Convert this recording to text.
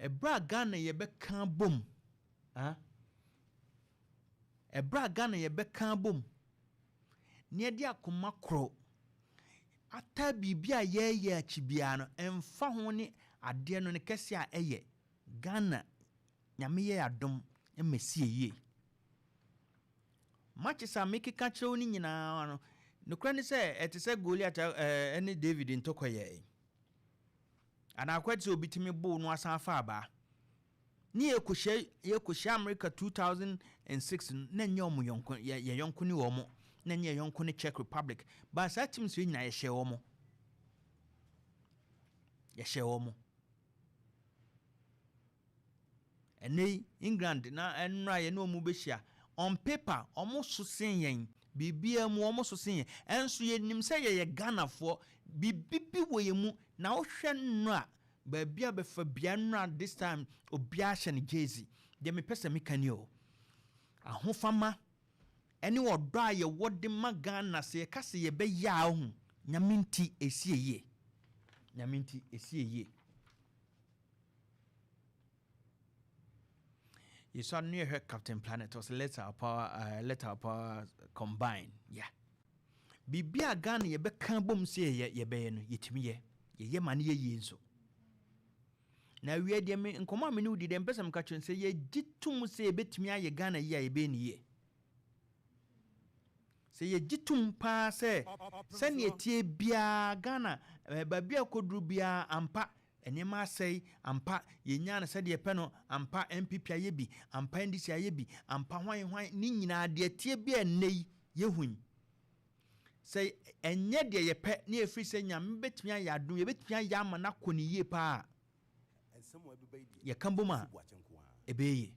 Ɛberɛ a Ghana yɛbɛka abom ah Ɛberɛ a Ghana yɛbɛka abom na yɛde akoma koro ataa biribi a yɛreyɛ akyi biara no, ɛmfa ho ne adeɛ no ne kɛseɛ a ɛyɛ, Ghana, Nyame yɛ adom ma ɛsi yɛ yie. Matches a mekeka kyerɛ wo no nyinaa no, nokorɛ ne sɛ ɛte sɛ Goliath ne David ntɔkwa yɛe. Anaa akɔyɛ te sɛ obi tumi bow no asan afa abaa. Ne yɛkɔhyia yɛkɔhyia America 2006 no, na ɛnyɛ wɔn yɔnko yɛ yɛn yɔnko ne wɔn, na ɛnyɛ yɛn yɔnko ne Czech Republic. But saa teams wei nyinaa yɛhyɛɛ wɔn. Yɛhyɛɛ wɔn. Ɛnnɛ yi, England na nnora yɛne wɔn bɛhyia. On paper, wɔn so sen yɛn. Biribiara mu, wɔn so sen yɛn. Ɛnso yɛnim sɛ yɛyɛ Ghanafoɔ. Biribi bi wɔ yɛn mu. Na wohwɛ nnora, baabi a bɛfa biara nnora this time, obiara hyɛ ne jersey. Deɛ mepɛ sɛ meka ni o. Ahofama ɛne ɔdɔ a yɛwɔ de ma Ghana, sɛ yɛka sɛ yɛbɛyɛ a, wohu, Nyame nti, ɛsi yɛ yie. Nyame nti, ɛsi yɛ yie. Yɛsua no yɛhwɛ Captain Planet ɔsɛ let our power let our power combine yeah. Biribi a Ghana yɛbɛka bom sɛ yɛyɛ yɛbɛyɛ no yɛtumi yɛ yɛyɛ ma no yɛ yie nso. Na awie deɛ me nkɔmmɔ a me ne wo di deɛ mpɛ sɛ meka kyerɛ sɛ yɛgye tom sɛ yɛbɛtumi ayɛ Ghana yie a yɛbɛyɛ no yie. Sɛ yɛgye tom paa sɛ sɛnea ɛteɛ biara Ghana baabi a kɔduru biara ampa Nneɛma asɛe ampa, yɛnyaa no sɛdeɛ yɛpɛ no ampa, NPP ayɛ bi ampa, NDC ayɛ bi ampa, hwan hwan, ne nyinaa deɛ ɛteɛ bi a ɛnnɛ yi yɛhu yi, sɛ ɛnyɛ deɛ yɛpɛ ne yɛfiri sɛ Nyame bɛtumi ayɛ adom, yɛbɛtumi ayɛ ama no akɔ ne yie paa a, yɛka bom a, ɛbɛyɛ yie.